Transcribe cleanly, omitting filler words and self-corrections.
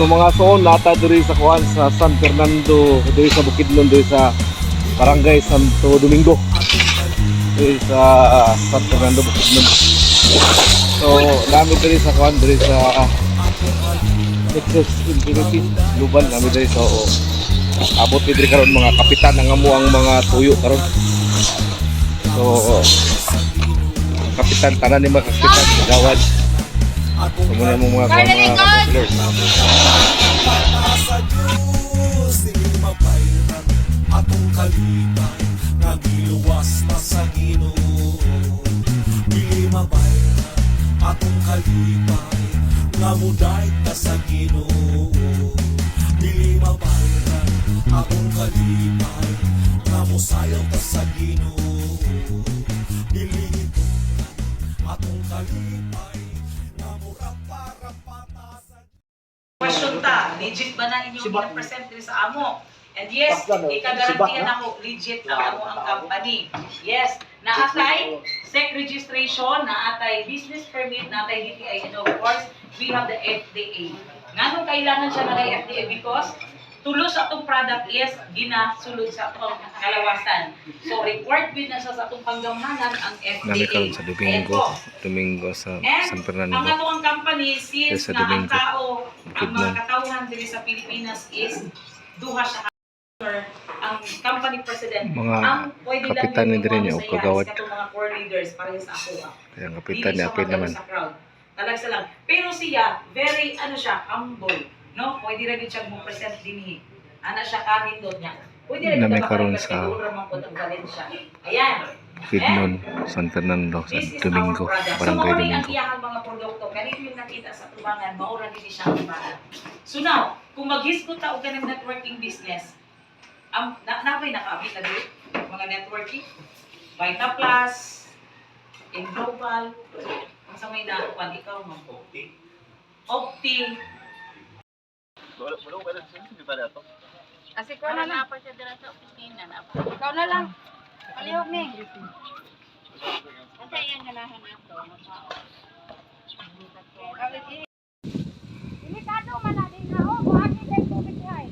So mga soon, nata diri sa kuan sa San Fernando, diri sa Bukidnon, diri sa Barangay Santo Domingo. Diri sa San Fernando, Bukidnon. So, nami diri sa kuan, diri sa Nexus Infinity Global nami diri sa, oh, abot ni diri karon mga kapitan ang amo ang mga tuyo karon. So, kapitan tanan ni mga kapitan gawad. So muna mo mga kuan, mga councilors. Sa Diyos, dili mabayran atong kalipay nga giluwas ta sa Ginoo. Dili mabayran atong kalipay nga mudayeg ta sa Ginoo. Dili mabayran atong kalipay nga mosayaw ta sa Ginoo. Dili hitukan atong kalipay nga murapa-rapa ta sa Question ta, legit ba na inyong pina-present diri sa amo? And yes, ikagarantiyan ako, legit ang amo ang company. Yes, naatay SEC registration, naatay business permit, naatay DTI, and of course, we have the FDA. Nganong kailangan siya na kay FDA? Because tulos atong product is ginasulod sa atong kalawasan. So required with na siya sa atong panggamhanan ang FDA. Nami karon sa Ayan Domingo, po. Domingo sa And San Fernando. ang ato ang company, since Sa na ang Domingo. tao, ang mga Bukidnon. katawhan diri sa Pilipinas is duha siya ang company president. Mga Ang pwede lang kapitan ni yung diri niya sa og iya kagawad. is katong mga core leaders pareha sa ako. Kaya ang Dili kapitan ni siya apil magalo naman. sa crowd. Talagsa lang. Pero siya, very, ano siya, humble. No? Pwede ra gyud siya mo present dinhi. Ana siya kahindot niya. Pwede ra gyud Nami ka karon makarequest sa kay doon ra man pud ang Valencia. Ayan. Bukidnon, San Fernando, sa This is Domingo, our product. So, Barangay mao ni ang Domingo. iyahang mga produkto. Kanito yung nakita sa tubangan, mao ra din siya ang product. So now, kung maghisgot ta og kanang networking business, ang na nabay nakaabit na diri mga networking, Vita Plus, in Global, ang sa may naakuan ikaw, ma'am? Opti. Opti. Kasi ko na lang. Pa siya dira sa opisina. Ikaw na lang. Palihog ni. Kasi iyang ganahan ato. Delikado man na din na oh, buhagi kay tubig hay.